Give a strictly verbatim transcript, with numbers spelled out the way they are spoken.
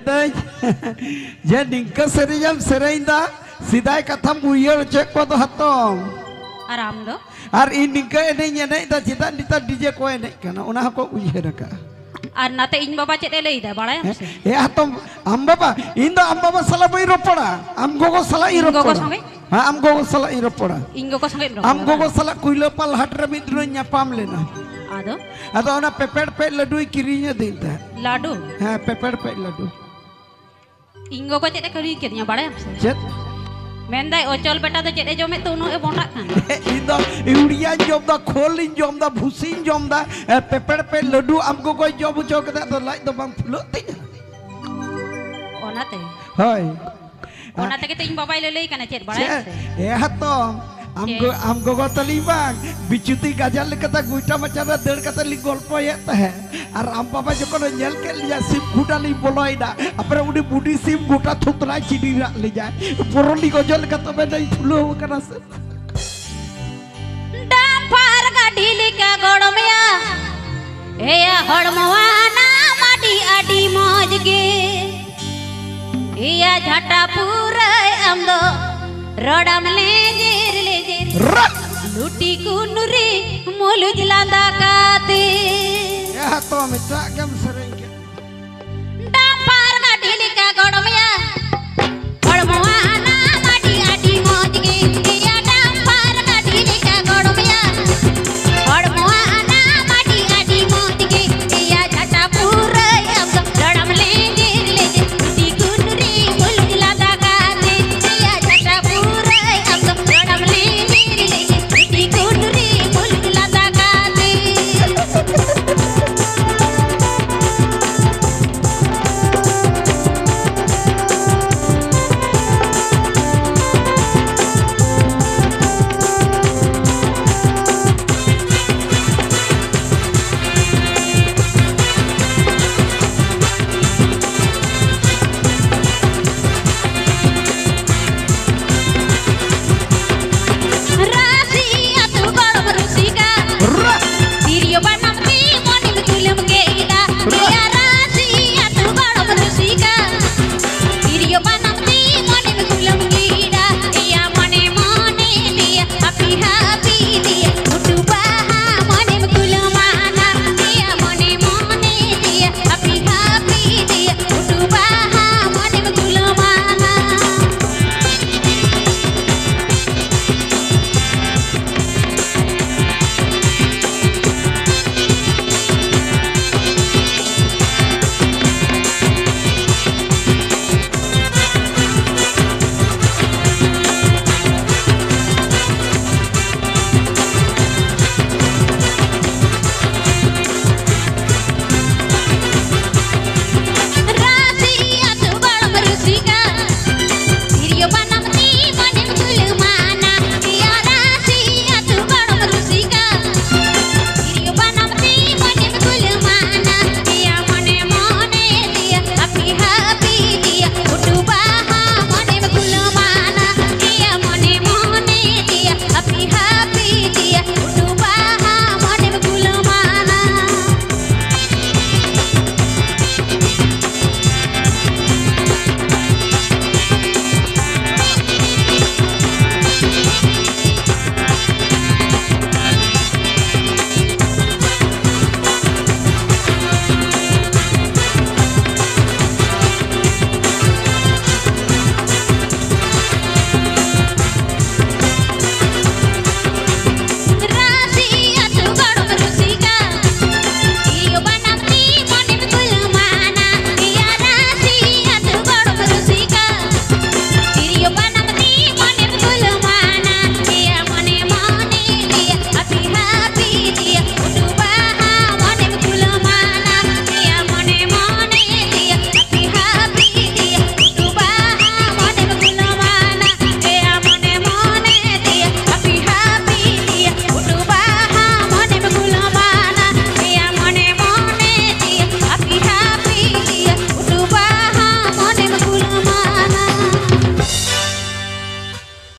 ᱛᱟᱹᱧ ᱡᱮ ᱱᱤᱝᱠᱟᱹ ᱥᱮᱨᱮᱧᱮᱢ ᱥᱮᱨᱮᱧ ᱫᱟ, ᱥᱮᱫᱟᱭ ᱠᱟᱛᱷᱟᱢ ᱩᱭᱦᱟᱹᱨ ᱦᱚᱪᱚᱭᱮᱫ ᱠᱚᱣᱟ ᱫᱚ ᱦᱟᱛᱚᱢ᱾ ᱟᱨ ᱟᱢ ᱫᱚ? ᱟᱨ ᱤᱧ ᱱᱤᱝᱠᱟᱹ ᱮᱱᱮᱡ ᱤᱧ ᱮᱱᱮᱡ ᱫᱟ, ᱪᱮᱫᱟᱜ ᱱᱮᱛᱟᱨ ᱰᱤᱡᱮ ᱠᱚ ᱮᱱᱮᱡ ᱠᱟᱱᱟ, ᱚᱱᱟ ᱦᱚᱸᱠᱚ ᱩᱭᱦᱟᱹᱨ ᱟᱠᱟᱜᱼᱟ᱾ ᱟᱨ ᱱᱟᱛᱮ ᱤᱧ ᱵᱟᱵᱟ ᱪᱮᱫ ᱮ ᱞᱟᱹᱭᱫᱟ ᱵᱟᱲᱟᱭᱟᱢ ᱥᱮ? ᱮ ᱦᱟᱛᱚᱢ, ᱟᱢ ᱵᱟᱵᱟ, ᱤᱧ ᱫᱚ ᱟᱢ ᱵᱟᱵᱟ ᱥᱟᱞᱟᱜ ᱵᱟᱹᱧ ᱨᱚᱯᱚᱲᱟ, ᱟᱢ ᱜᱚᱜᱚ ᱥᱟᱞᱟᱜ ᱤᱧ ᱤᱧ ᱜᱚᱜᱚ ᱨᱚᱯᱚᱲᱟ᱾ ᱥᱚᱸᱜᱮ? ᱦᱮᱸ, ᱟᱢ ᱜᱚᱜᱚ ᱥᱟᱞᱟᱜ ᱤᱧ ᱨᱚᱯᱚᱲᱟ᱾ ᱤᱧ ᱜᱚᱜᱚ ᱥᱚᱸᱜᱮ ᱮᱢ ᱨᱚᱯᱚᱲᱟ ᱟᱢ ᱜᱚᱜᱚ ᱵᱟᱝ? ᱥᱟᱞᱟᱜ ᱠᱩᱭᱞᱟᱹᱯᱟᱞ ᱦᱟᱴ ᱨᱮ ᱢᱤᱫ ᱫᱤᱱᱤᱧ ᱧᱟᱯᱟᱢ ᱞᱮᱱᱟ᱾ ᱟᱫᱚ? ᱟᱫᱚ ᱚᱱᱟ ᱯᱮᱯᱮᱲ ᱯᱮᱡ ᱞᱟᱹᱰᱩᱭ ᱠᱤᱨᱤᱧ ᱟᱹᱫᱤᱧ ᱛᱟᱦᱮᱸᱫ᱾ ᱞᱟᱹᱰᱩ? ᱦᱮᱸ, ᱯᱮᱯᱮᱲ ᱯᱮᱡ ᱞᱟᱹᱰᱩ᱾ ᱤᱧ ᱜᱚᱜᱚ ᱪᱮᱫ ᱮ ᱠᱤᱨᱤᱧ ᱠᱮᱫᱤᱧᱟ ᱵᱟᱲᱟᱭᱟᱢ ᱥᱮ? ᱪᱮᱫ? ᱢᱮᱱᱫᱟᱭ, "ᱚᱪᱚᱞ ᱵᱮᱴᱟ ᱫᱚ ᱪᱮᱫ ᱮ ᱡᱚᱢᱮᱫ ᱛᱮ ᱩᱱᱟᱹᱜ ᱮ ᱵᱚᱸᱰᱟᱜ ᱠᱟᱱ?" ᱤᱧ ᱫᱚ ᱤᱭᱩᱨᱤᱭᱟᱧ ᱡᱚᱢ ᱫᱟ, ᱠᱷᱳᱞᱤᱧ ᱡᱚᱢ ᱫᱟ, ᱵᱷᱩᱥᱤᱧ ᱡᱚᱢ ᱫᱟ, ᱮ, ᱯᱮᱯᱮᱲ ᱯᱮᱡ ᱞᱟᱹᱰᱩ ᱟᱢ ᱜᱚᱜᱚᱭ ᱡᱚᱢ ᱦᱚᱪᱚ ᱠᱮᱫᱟ, ᱟᱫᱚ ᱞᱟᱡ ᱫᱚ ᱵᱟᱝ ᱯᱷᱩᱞᱟᱹᱜ ᱛᱤᱧᱟ᱾ ᱚᱱᱟᱛᱮ? ᱦᱳᱭ᱾ ᱚᱱᱟ ᱛᱮᱜᱮ ᱛᱚ ᱤᱧ ᱵᱟᱵᱟᱭ ᱞᱟᱹᱞᱟᱹᱭ ᱠᱟᱱᱟ ᱪᱮᱫ ᱵᱟᱲᱟᱭᱟᱢ ᱪᱮᱫ? ᱥᱮ? ᱮ ᱦᱟᱛᱚᱢ, ᱟᱢ ᱪᱮᱫ? ᱜᱚ-, ᱟᱢ ᱜᱚᱜᱚ ᱛᱟᱹᱞᱤᱧ ᱵᱟᱝ, ᱵᱤᱪᱩᱛᱤ ᱜᱟᱡᱟᱲ ᱞᱮᱠᱟᱛᱮ ᱜᱩᱭᱴᱟ ᱢᱟᱪᱟ ᱨᱮ ᱫᱟᱹᱲ ᱠᱟᱛᱮ ᱞᱤᱧ ᱜᱚᱞᱯᱚᱭᱮᱫ ᱛᱟᱦᱮᱸᱫ᱾ ᱟᱨ ᱟᱢ ᱵᱟᱵᱟ ᱡᱚᱠᱷᱚᱱᱮ ᱧᱮᱞ ᱠᱮᱫ ᱞᱤᱧᱟ, ᱥᱤᱢ ᱠᱷᱩᱸᱴᱟ ᱞᱤᱧ ᱵᱚᱞᱚᱭᱮᱱᱟ᱾ ᱟᱯᱮ ᱩᱱᱤ ᱵᱩᱰᱷᱤ ᱥᱤᱢ ᱜᱚᱴᱟ ᱛᱷᱩᱛᱞᱟᱭ ᱪᱤᱰᱤ ᱨᱟᱜ ᱞᱤᱧᱟᱭ᱾ ᱵᱚᱨᱚᱱᱤ ᱜᱚᱡᱚ ᱞᱮᱠᱟ ᱛᱚᱵᱮ ᱱᱟᱹᱧ ᱯᱷᱩᱞᱟᱹᱣ ᱟᱠᱟᱱᱟ ᱥᱮ? ᱰᱟᱢᱯᱷᱟᱨ ᱜᱟᱹᱰᱤ ᱞᱮᱠᱟ ᱜᱚᱲᱚᱢᱮᱭᱟ, ᱮᱭᱟ ᱦᱚᱲᱢᱚᱣᱟᱱᱟᱢ ᱟᱹᱰᱤ ᱟᱹᱰᱤ ᱢᱚᱡᱽ ᱜᱮ᱾ ᱮᱭᱟ ᱡᱷᱟᱴᱟ ᱯᱩᱨᱟᱹᱭ ᱟᱢ ᱫᱚ ᱨᱚᱲᱟᱢ ᱞᱮᱸᱡᱮᱨ ᱞᱮᱸᱡᱮᱨ᱾ ᱨᱟᱜ! ᱞᱩᱴᱤ ᱠᱩᱱᱩᱨᱤ ᱢᱩᱞᱩᱡ ᱞᱟᱸᱫᱟ ᱠᱟᱛᱮ᱾ ᱮ ᱦᱟᱛᱚᱢ, ᱮᱴᱟᱜ ᱜᱮᱢ